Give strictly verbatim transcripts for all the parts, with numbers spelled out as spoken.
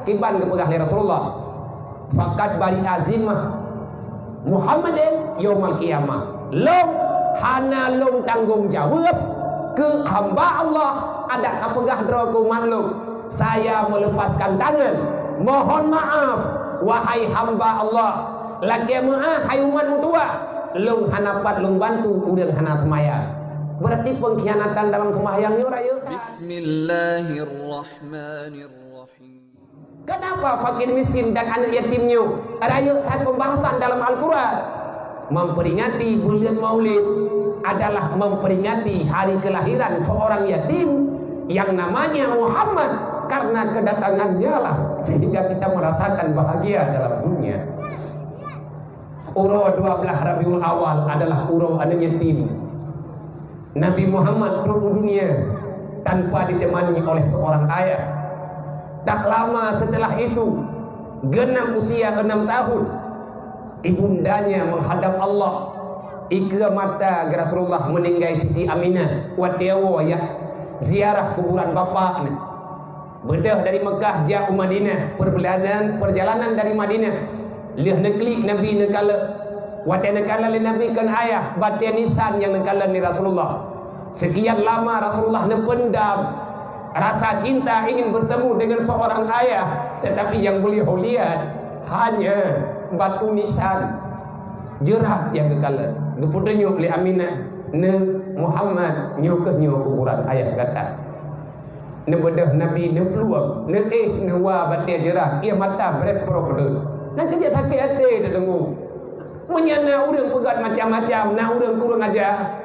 Kiban geupeugah lé Rasulullah, "Faqad bari'a zimmah Muhammadin yaumal qiyamah." Lôn hana lôn tanggong jaweueb keu hamba Allah, adak ka peugah droe keu umat lôn, "Saya melepaskan tangan. Mohon maaf, wahai hamba Allah. Lakée meu'ah, hai umat meutuwah, lôn hana pat lôn bantu ureuëng hana seumayang." Berarti pengkhianatan dalam sembahyang nyoe rayeuk that. Bismillahirrahmanirrahim. Kenapa fakir miskin dan anak yatim nyoe rayeuk that pembahasan dalam Al-Quran? Memperingati buleuen Maulid adalah memperingati hari kelahiran seorang yatim yang namanya Muhammad, karena kedatangannya lah sehingga kita merasakan bahagia dalam dunia. Uroe dua belas Rabiul Awal adalah uroe aneuk yatim. Nabi Muhammad trok u dunia tanpa ditemani oleh seorang ayah. Tak lama setelah itu, genap usia enam tahun, ibundanya menghadap Allah. Ikeue mata Rasulullah meninggai Siti Aminah watée woe jak ziarah kuburan bapak nyan. Beudôh dari Mekah jak u Madinah, perjalanan, perjalanan dari Madinah. Lheueh neuklik Nabi neukalon. Watée neukalon lé Nabi kon ayah, batée nisan nyang neukalon lé Rasulullah. Sekian lama Rasulullah neupendam rasa cinta ingin bertemu dengan seorang ayah, tetapi yang beliau lihat hanya batu nisan, jeurah nyang geukalon. Geupeutunyok lé Aminah, "Neu Muhammad, nyoe kheueh nyoe kuburan ayah gata." Neubeudôh Nabi neuplueng, neuéh neuwa batée jeurah, ié mata brét proh keudeuh. Nyan keuh jeuet sakét até teudeungoe. Meunyoe na ureuëng peugah macam-macam, na ureuëng kureueng aja,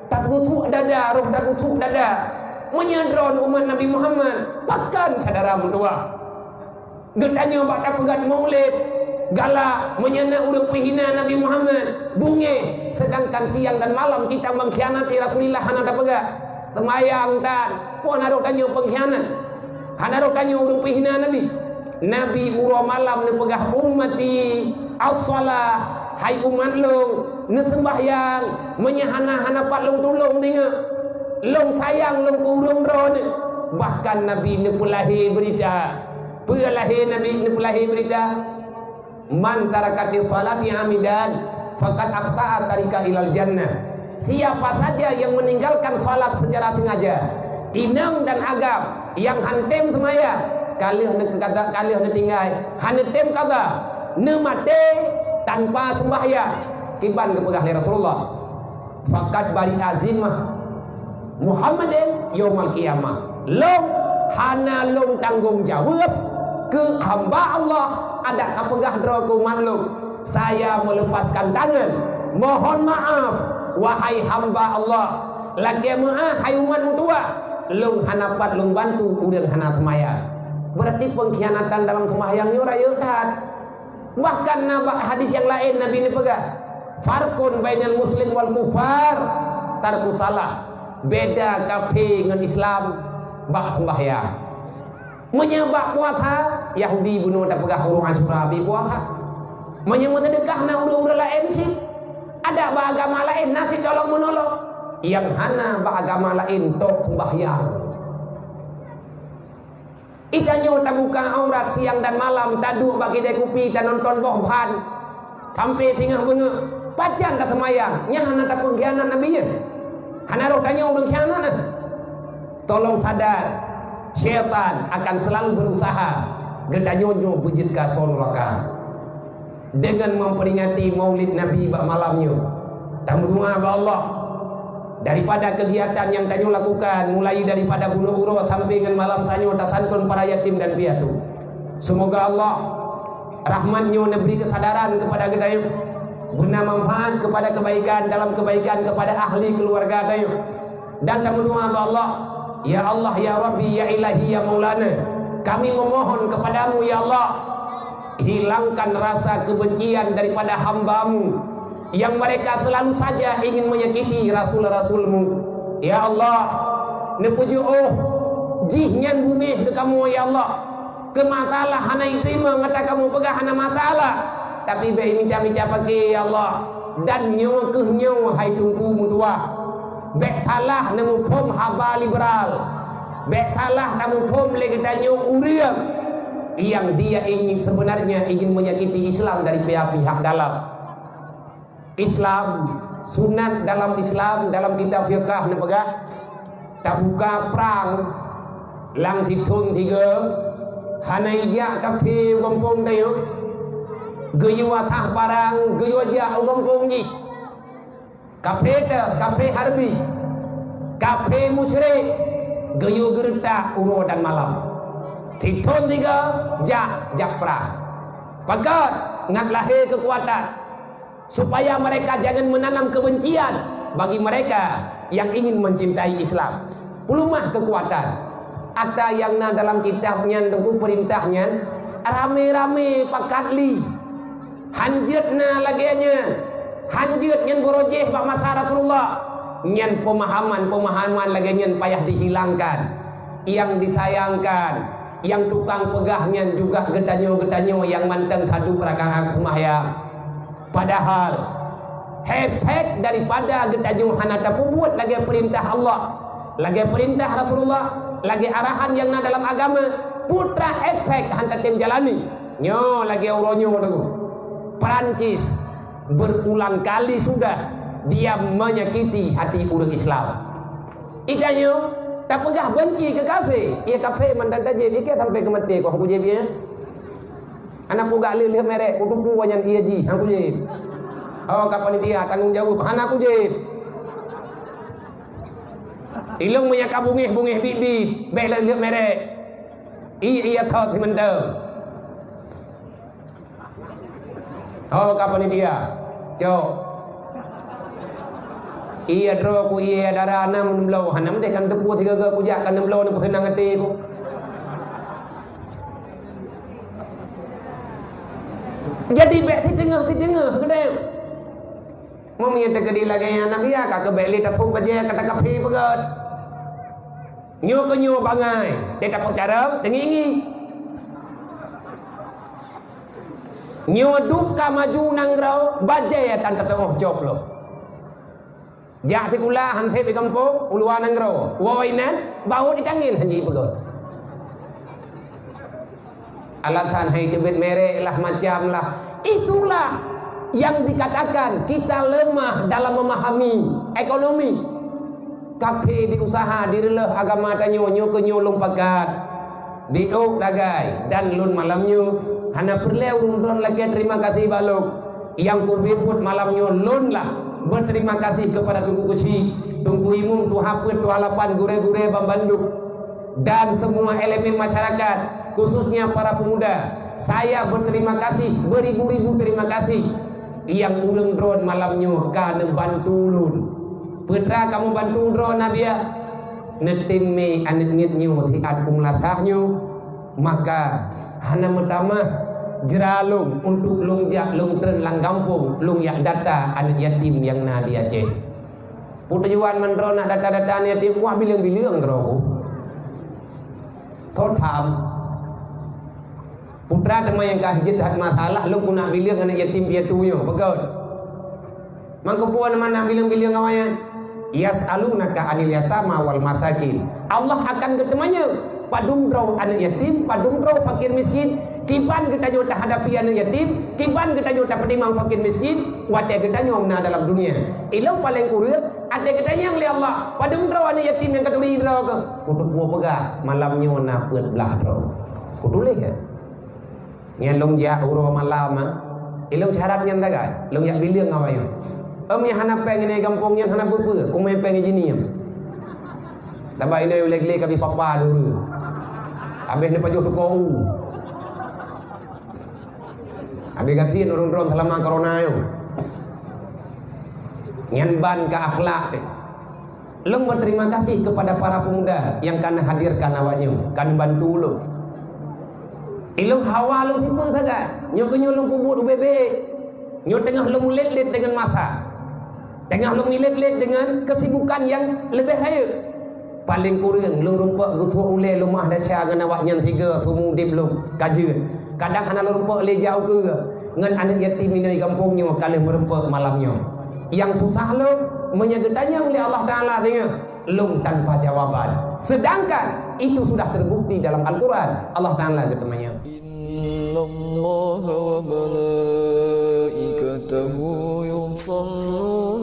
takutuk dada, roh takutuk dada. Meunyoe droeneuh umat Nabi Muhammad, pakon syedara meutuwah. Geutanyoe bak tapeugah maulid, galak, meunyoe na ureuëng peuhina Nabi Muhammad, beungéh, sedangkan siang dan malam kita mengkhianati Rasulullah hana tapeugah. Seumayang tan, peue na roh tanyoe pengkhianat. Hana roh tanyoe ureuëng peuhina Nabi. Nabi uroe malam neupeugah, "Ummati as-shalah," hai umat lôn, neuseumbahyang, meunyoe hana, hana pat lôn tulông deungoe. Lôn sayang lôn keu ureuëng droeneuh. Bahkan Nabi neupeulahé beurita. Peue lahé Nabi neupeulahé beurita? "Man tarakatis shalati amidan faqad akhta'a tariqa ilal jannah." Siapa saja yang meninggalkan salat secara sengaja, inong dan agam, nyang han tem seumayang, ka lheueh neu-, ka lheueh neutinggai, hana tem qadha, neumaté tanpa seumbahyang. Kiban geupeugah lé Rasulullah, "Faqad bari'a zimmah Muhammadin yaumal qiyamah." Lôn hana lôn tanggong jaweueb keu hamba Allah, adak ka peugah droe keu umat lôn, "Saya melepaskan tangan. Mohon maaf, wahai hamba Allah. Lakée meu'ah, hai umat meutuwah, lôn hana pat lôn bantu ureuëng hana seumayang." Berarti pengkhianatan dalam sembahyang nyoe rayeuk that. Bahkan na bak hadis nyang laén Nabi neupeugah, "Farqun bainal muslim wal kufar tarkus shalah." Beda kafé ngon Islam bak seumbahyang. Meunyoe bak puasa, Yahudi bunoe tapeugah uroe Asyura bri puasa. Meunyoe meuseudeukah na ureuëng-ureuëng laén cit, adak bak agama laén na cit tolong meunolong. Nyang hana bak agama laén tok seumbahyang. Geutanyoe tabuka aurat siang dan malam, taduek bak kidai kupi, tanonton boh ban, sampai singoh beungoh. Pajan taseumayang, nyan hana tapeuhianat Nabi nyan? Hana roh tanyoe ureuëng khianat nyan? Tolong sadar, syaitan akan selalu berusaha geutanyoe nyoe beujeuet keu asoe nuraka. Dengan memperingati Maulid Nabi bak malam nyoe, tameudoa bak Allah. Daripada kegiatan yang tanyoe lakukan, mulai daripada bunoe uroe sampai ngon malam sanyoe, tasantun para yatim dan piatu. Semoga Allah rahmat-Nya neubri kesadaran kepada geutanyoe, beuna manfaat kepada kebaikan, dalam kebaikan kepada ahli keluarga tanyoe. Dan tameudoa bak Allah, "Ya Allah, ya Rabbi, ya Ilahi, ya Maulana, kami memohon kepadamu, ya Allah, hilangkan rasa kebencian daripada hamba-Mu yang mereka selalu saja ingin menyakiti rasul-rasul-Mu. Ya Allah, neupeujeuet jih nyan beungéh keu kamoe, ya Allah." Keu masalah hana jiteurimong, ata kamoe peugah hana masalah. Tapi bék mita-mita paké, ya Allah. Dan nyoe kheueh nyoe, hai Teungku meutuah. Bék salah neumuphom haba liberal. Bék salah tamuphom lé geutanyoe ureuëng Yang dia ingin, sebenarnya ingin menyakiti Islam dari pihak-pihak dalam. Islam, sunat dalam Islam, dalam kitab fiqah neupeugah, tabuka prang lam sithon sigoe, hana ijak kafé u gampông tanyoe, geuyue athah parang, geuyue jak u gampông jih. Kafé teuh, kafé harbi, kafé musyrik, geuyue geureutak uroe dan malam. Sithon sigoe jak, jak prang. Pakon ngat lahé keukuatan, supaya mereka jangan menanam kebencian bagi mereka yang ingin mencintai Islam. Peuleumah keukuatan. Ata nyang na dalam kitab nyan, Teungku, peurintah nyan, ramé-ramé pakat li. Hanjeuet na lagée nyan. Hanjeuet nyan beurojéh bak masa Rasulullah. Nyan peumahaman-peumahaman lagée nyan payah dihilangkan. Nyang disayangkan, nyang tukang peugah nyan juga geutanyoe-geutanyoe nyang mantong tadub rakaat seumayang. Padahal, efek daripada geutanyoe hana tapeubuet lagée peurintah Allah, lagée peurintah Rasulullah, lagée arahan nyang na dalam agama, putra efek hana tatem jalani. Nyoe lagée uroe nyoe, Teungku. Perancis berulang kali sudah dia menyakiti hati ureuëng Islam. Itanyoe tapeugah benci keu kafé, ya kafé mantan tajéb, ikée sampai keu maté kok kujéb ya. Hana peugah lé lheueh merek, kutupu nyan ié jih, hana kujéb. Oh, ka panitia tanggong jaweueb, hana kujéb. Ilong meunyo ka bungéh-bungéh biet-biet, bék lheueh merek. Ié, ié thot simeunteue. Oh, ka panitia. Cok. Ié droe ku ié dara na meunbloe, hana meutéh kan teupue sigaga kujak kan meunbloe ni peuseunang até ku. Jadi bék siteungoh-siteungoh keudéh. Meunyoe teukeudi lagée nyan, Nabi, ya, ka keubék lé tasôk bajée kata kafé peugét. Nyoe keu nyoe bangai, teuka peucarông, teungieng-ngieng. Nyoe duek ka maju nanggroe, bajée tan teuteungoh jok lom. Jak sikula han sép di gampông, u luwa nanggroe. Woe inan, baut di tangieng han jipeugét. Alasan hai teubiet merek lah, macam lah. Itulah yang dikatakan kita lemah dalam memahami ekonomi. Kafé di usaha, di reuleueh agama tanyoe, nyoe keu nyoe lôn pakat. Di ôk dagai dan lôn malam nyoe hana peureulée ulôn droen lakée terima kasih bak lôn. Nyang kubiet malam nyoe lôn lah berterima kasih kepada Teungku Keuchik, Teungku Imum, Tuha Peuet, Tuha Lapan, gurée-gurée banmandum, dan semua elemen masyarakat, khususnya para pemuda. Saya berterima kasih, beribu-ribu terima kasih nyang ureuëng droen malam nyoe ka neubantu lôn. Peue teuma kamoe bantu droe, Nabi, ya? Neutem mé aneuëk miet nyoe siat u meulasah nyoe, maka hana meutamah jra lôn untuk lôn jak lôn treun lam gampông, lôn jak data aneuëk yatim nyang na di Aceh. Peue tujuan mandroe nak data-data aneuëk yatim? Wah, bileueng-bileueng droe ku. Tho tham. Peue teuma nyang ka jeuet that masalah, lôn keuneuk bileueng aneuëk yatim piatu nyoe, beugét. Mangkeupeue na mana bileueng-bileueng awaknyan? Yas'alunaka 'anil yatama wal masakin. Allah akan geuteumanyong, padum droe aneuëk yatim, padum droe fakir miskin, kiban geutanyoe tahadapi aneuëk yatim, kiban geutanyoe tapeutimang fakir miskin, watée geutanyoe na dalam dunia. Ilong paleng kureueng, watée geutanyong lé Allah, padum droe aneuëk yatim nyang katuri droe keuh? Kutupeue peugah, malam nyoe na peuet blaih droe. Kutuléh ya. Nyan lôn jak uroe malam, ah. Ilong syarat nyan sagai. Lôn jak bileueng awaknyan. Em, nyang hana péng di gampông nyan hana peue-peue, kumé péng jih nyan. Tabak inai ulée glé kabi papa dulu. Habéh neupajoh tuko u. Habéh gasien ureuëng droen selama corona nyoe. Nyan ban keu akhlak teuh. Lôn berterima kasih kepada para pemuda nyang ka neuhadirkan awaknyoe, ka neubantu lôn. Ilong hawa lôn sipeue sagai. Nyoe keuh nyoe lôn peubuet ubé-bé. Nyoe teungoh lôn mulet-let deungon masa. Teungoh lôn milet-let deungon kesibukan nyang leubeh rayeuk. Paleng kureueng lôn rumpok geusuek ulée leumah desya ngon awaknyan sigoe seumeu udeb lôn ka jeuet. Kadang hana lôn rumpok lé jak ukeue ngon aneuëk yatim inai gampông nyoe ka lheueh meurumpok malam nyoe. Nyang susah lôn, meunyoe geutanyong lé Allah Taala deungoe, lôn tanpa jawaban. Sedangkan Itu sudah terbukti dalam Al-Quran. Allah Ta'ala geuteumanyong. إن الله وملائكته يصلون